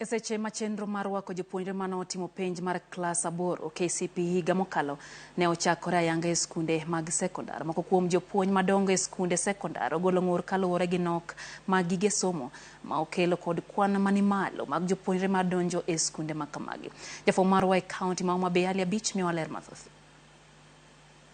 E seche ma chenro mar rwako jopuonjre mane otimo penj mar klas 8 KCPE higa mokalo ne ochakore ayanga e skunde mag sekondar. Moko kuom jopuonj madongo e skunde sekondar ogolo ng'ur kaluwore gi nok mag gige somo ma okelo kod kwan mani malo mag jopuonjre madonjo e skunde ma kamagi. Jafwambo marwa e kaunti ma Homa Bay Ali Abich miyowa ler mathoth.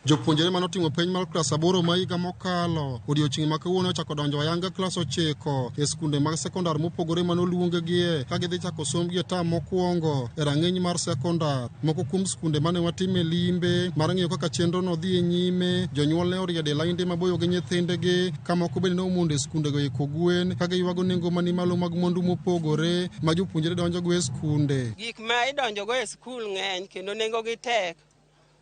Jopuonjre mane otimo penj mar klas 8 ma higa mokalo odiochieng' ma kawuono ochako donjo ayanga klas 9 e skunde mag sekondar mopogore mane oluonggie ka gidhi chako sombgi e tam mokwongo e rang'iny mar sekondar. Moko kuom skunde mane watime limbe mar ng'iyo kaka chenro no dhi e nyime, jonyuol ne oriedo e lainde maboyo gi nyithindgi, ka moko bende ne omondo e skundego iko gwen ka giywago nengo mani malo mag mwandu mopogore ma jopuonjre donjogo e skunde. Gik ma idonjogo e skul ng'eny kendo nengogi tek.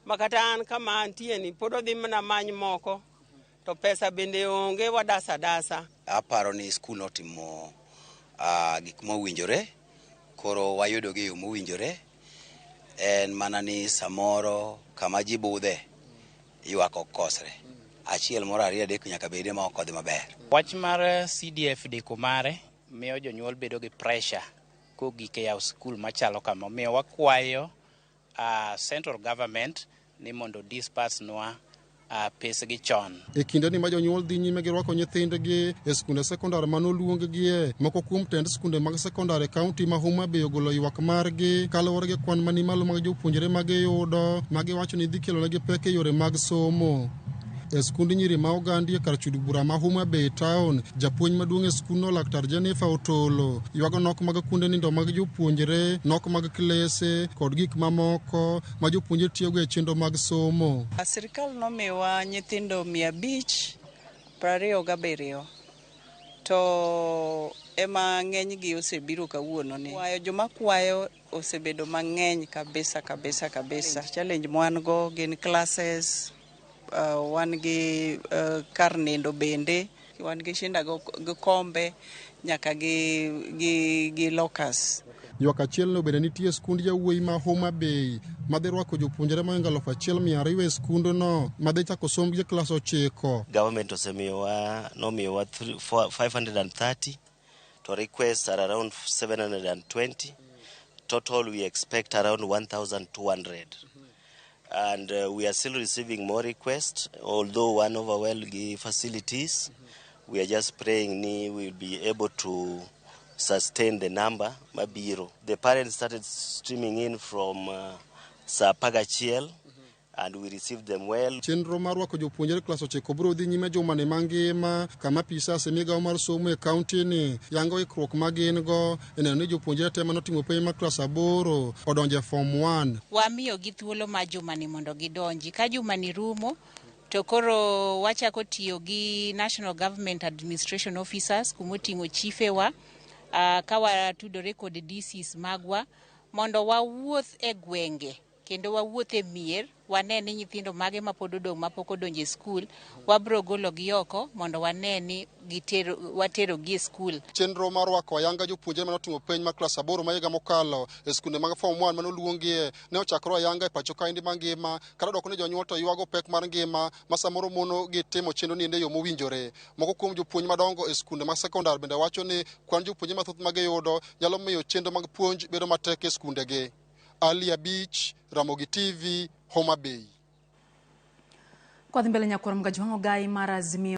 Ma kata an kama antie ni pod odhi mana many moko to pesa bende onge, wadasa dasa. Aparo ni skul notimo gik mowinjore, koro wayudogi e yo mowinjore. En mana ni samoro kama ji budhe ywak ok kosre. Achiel moro ariyo adek nyaka bede ma ok odhi maber. Wach mar CDF deko mare miyo jonyuol bedo gi pressure kogik e yawo skul machalo kama. Omiyo wakwayo central government ni mondo disburse nwa pesgi chon. E kindeni ma jonyuol dhi nyime gi rwako nyithindgi e skunde sekondar mane oluonggie, moko kuom tend skunde mag sekondar e kaunti ma Homa Bay ogolo ywak margi kaluwore gi kwan mani malo mag jopuonjre ma giyudo, ma giwacho ni dhi kelonegi pek e yore mag somo. E skund nyiri ma Ogandi e kar chud bura ma Homa Bay town, japuonj maduong' e skundno Laktar Jennifer Otolo ywago nok mag kuonde nindo mag jopuonjre, nok mag klese kod gik mamoko ma jopuonjre tiyogo e chenro mag somo. Sirikal nomiwa nyithindo 527 to ema ng'enygi osebiro kawuono ni. Kwayo joma kwayo osebedo mang'eny kabisa kabisa kabisa. Challenge mwan go gin classes, wan gi kar nindo bende, wan gi shinda gi kombe nyaka gi lockers. Ywak achiel no bende nitie skund yawuoyi ma Homa Bay madhi rwako jopuonjre mohingo 1200 e skundno madhi chako sombgi e klas 9. Government osemiyowa nomiyowa 530 to requests are around 720. Total we expect around 1200. And we are still receiving more requests, although one overwhelmed gi facilities. We are just praying ni we will be able to sustain the number mabiro. The parents started streaming in from saa 11 and we received them well. Chenro mar rwako jopuonjre klas 9 biro dhi nyime jumani mangima kama apisas e migawo mar somo e kaunti ni yango ikruok ma gin go e neno ni jopuonjre te manotimo penj mar klas 8 odonjo e form 1. Wamiyogi thuolo mar jumani mondo gidonji. Ka jumani rumo to koro wachako tiyo gi National Government Administration Officers kumoting'o chifewa, ka watudore kod DCs magwa mondo wawuoth e gwenge kendo wawuoth e mier wane ni nyithindo mage mapod odong' mapok odonjo e skul, wabro gologi oko mondo wane ni waterogi e skul. Chenro mar rwako ayanga jopuonjre manotimo penj mar klas 8 ma higa mokalo e skunde mag form 1 manoluongie ne ochakore ayanga e pacho kaendi mangima, kata dwoko ni jonyuol to ywago pek mar ngima ma samoro mono gi timo chenro ni e yo mowinjore. Moko kuom jopuonj madongo e skunde mag sekondar bende wacho ni kwan jopuonjre mathoth ma giyudo nyalo miyo chenro mag puonj bedo matek e skundegi. Ali Abich, Ramogi TV, Homa Bay. Kwadhi mbele nyakwar Mgajwang' ogai mar Azimio.